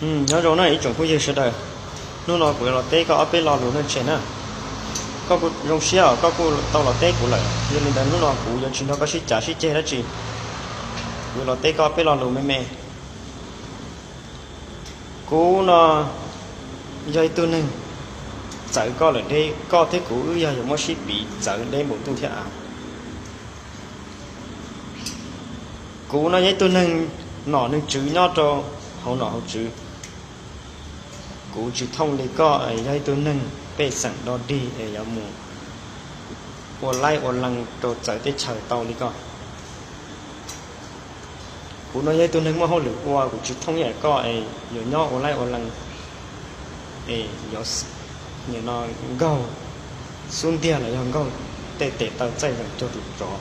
Nyob zoo na ib tsoom phooj ywg sawv daws, hnub no kuv yuav los teb koj ob peb lo lus no tseg na. Koj kuj zoo siab os, koj kuj tau los teb kuv lawm, yog li ntawd hnub no kuv yuav tsis nrog koj sib cav sib ceg dab tsi. Kuv yuav los teb koj ob peb lo lus me me. Kuv no yog ib tug neeg txawv koj lawm deb, koj thiab kuv wb yog yuav muab sib piv txawv deb npaum ntuj thiab av. Kuv no yog ib tug neeg nom neeg tswv nyob rau hauv nom hauv tswv. Kuv tsis thooj li koj es yog ib tug neeg pej xeem do dig es yuav mus ua laib ua lees rau txawv teb chaws tau li koj. Kuv no yog ib tug neeg muaj hauj lwm ua, kuv tsis thooj ib yam koj es yuav nyob ua laib ua lees es yuav no nkaug xub ntiag los yog nkaug tej tes taw txaij zeem cuag tus tsov.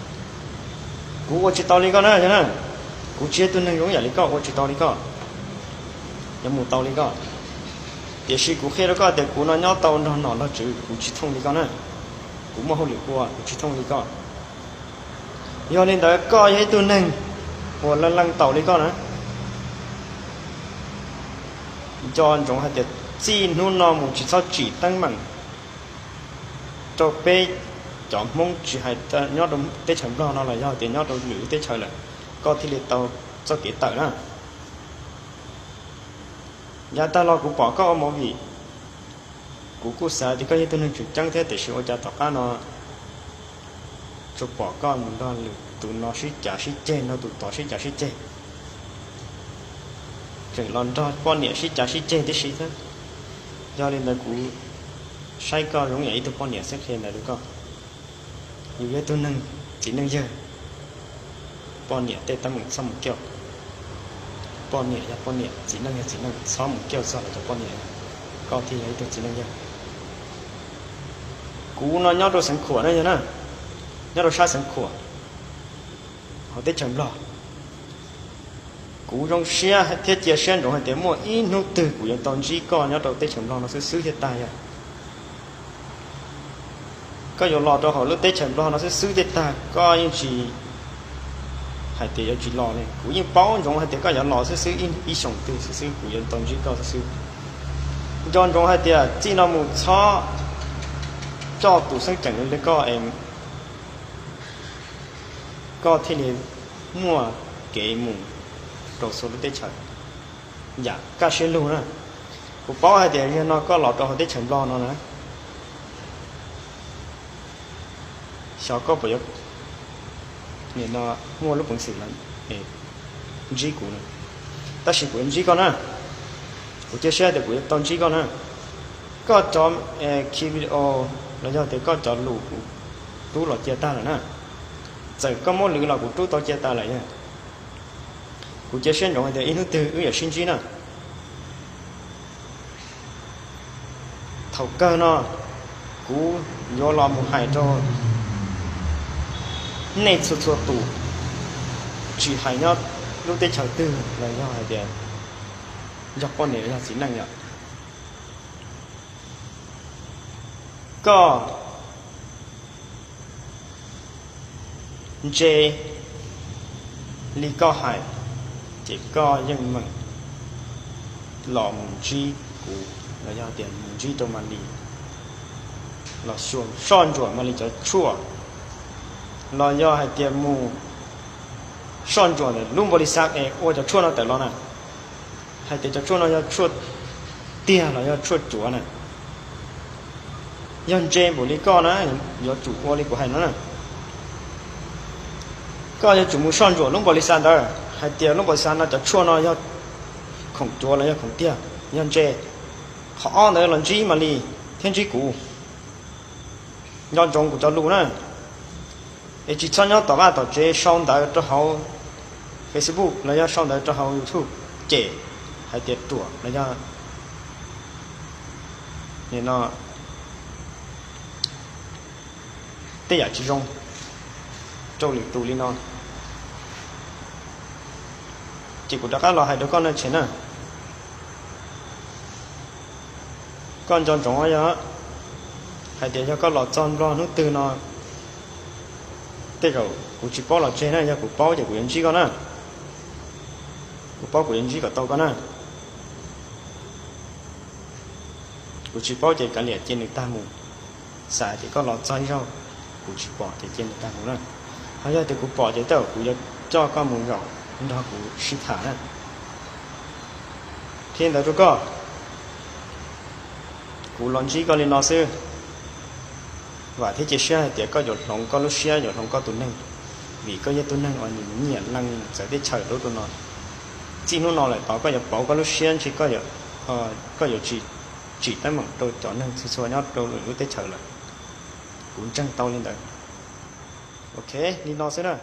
Kuv ua tsis tau li koj na, yog na, kuv tsis yog ib tug neeg zoo yam li koj, ua tsis tau li koj, yuav mus tau li koj. Tiam sis kuv qhia rau koj tias kuv no nyob tau nrog nom nrog tswv, kuv tsis thooj li koj na. Kuv muaj hauj lwm ua, kuv tsis thooj li koj. Yog li ntawd koj yog ib tug neeg uas leej leej taum li koj na, nco ntsoov hais tias txij hnub no mus tsis txhob tsim teeb meem rau peb cov Hmoob, tsis hais nyob rau teb chaws Nplog no los yog tias nyob rau lwm lub teb chaws lawm, koj thiaj li tau txoj kev tawm na. Yav tag los kuv pom koj ua movie, kuv kuj xav tias koj yog tug neeg tseem ceeb thiab, tiam sis ua cas tom qab no tsuas pom koj mus nrog lwm tus no sib cav sib ceg, nrog tus tod sib cav sib ceg, tseem los nrog poj niam sib cav sib ceg tib si thiab. Yog li ntawd kuv saib koj zoo yam ib tug poj niam xwb, qhia ntawd rau koj. Yus yog ib tug neeg txiv neej yawg, poj niam tej teeb meem txhob mus kiaj. Poj niam yog poj niam, txiv neej yog txiv neej, txhob mus kiaj txog lawv cov poj niam. Koj thiaj yog ib tug txiv neej yawg. Kuv no nyob rau Xeev Khuam na, yog na, nyob rau sab Xeev Khuam, hauv teb chaws Nplog. Kuv zoo siab thiab cia siab ntsoov hais tias muaj ib hnub twg kuv yuav tau ntsib koj nyob rau teb chaws Nplog no xwb xwb thiaj tag yog. Koj yuav los rau hauv lub teb chaws Nplog no xwb xwb thiaj tag, koj yeej tsis hais tias yuav tsis los li. Kuv yeej paub ntsoov hais tias koj yuav los xwb xwb, ib xyoos twg xwb xwb kuv yuav tau ntsib koj xwb xwb. Nco ntsoov hais tias txij no mus txhob coj tus xeeb ceem li koj es koj thiaj li muaj kev mus rau txhua lub teb chaws yam kaj siab lug na. Kuv paub hais tias yog no koj los rau hauv teb chaws Nplog no na, xyov koj puas yuav muaj lub peev xwm ntsib kuv na, tab sis kuv yuav ntsib koj na. Kuv cia siab tias kuv yuav tau ntsib koj na. Koj cov ki video los yog tias koj cov lus kuv rub los cia tag lawm na. Txawm koj muab lwv los kuv rub tau cia tas lawm yog. Kuv cia siab ntsoov hais tias ib hnub twg wb yuav sib ntsib na. Thaum kawg no kuv yuav los mus hais rau nej txhua txhua tus, tsis hais nyob lub teb chaws twg los yog hais tias yog poj niam los yog txiv neej yom. Koj ntse li koj hais, ces koj yeej meem los mus ntsib kuv los yog tias mus ntsib rau Malis, los xyuas soj ntsuam Malis cov tshuaj, los yog hais tias mus soj ntsuam ntawm lub npaum li xav es ua cov tshuaj no tawm los na. Hais tias cov tshuaj no yog tshuaj tiag los yog tshuaj cuav na. Yog ntse npaum li koj na, yuav tsum ua li kuv hais no na. Koj yuav tsum mus soj ntsuam lub npaum li xav ntawd hais tias lub npaum li xav no cov tshuaj no yog khoom cuav los yog khoom tiag, yog ntse. Qhov ob ntawd los ntsib Malis thiab ntsib kuv, nco ntsoov kuv cov lus na. Es tsis txhob nyob tom vaj tom tsev sau ntawv rau hauv Facebook los yog sau ntawv rau hauv YouTube cem hais tias ruam los yog no tej yam tsis zoo rau lwm tus li no. Ces kuv rov qab los hais rau koj no tseg na. Koj nco ntsoov yog hais tias yog koj los txog Nplog hnub twg no, tej zaum kuv tsis paub los tseg na, yog kuv paub ces kuv yuav ntsib koj na. Kuv paub kuv yuav ntsib kom tau koj na. Kuv tsis paub ces kav liam cia nws tag mus. Xav tias koj los txog ib zaug kuv tsis pom ces cia nws tag mus na. Ho yog tias kuv pom ces tej zaum kuv yuav coj koj mus zaum nrog kuv sib tham na. Qhia ntawd rau koj, kuv los ntsib koj li no xwb. Vam thiab cia siab hais tias koj yuav hloov koj lub siab, yuav hloov koj tus neeg, vim koj yog tug neeg uas nyiam lees txawv teb chaws rau no. Txij hnub no lawm tod koj yuav pauv koj lub siab ntshe koj yuav tsis tsim teeb meem rau cov neeg txhua txhua nyob rau lwm lub teb chaws lawm. Kuv ntseeg tau li ntawd. Ok, li no xwb na.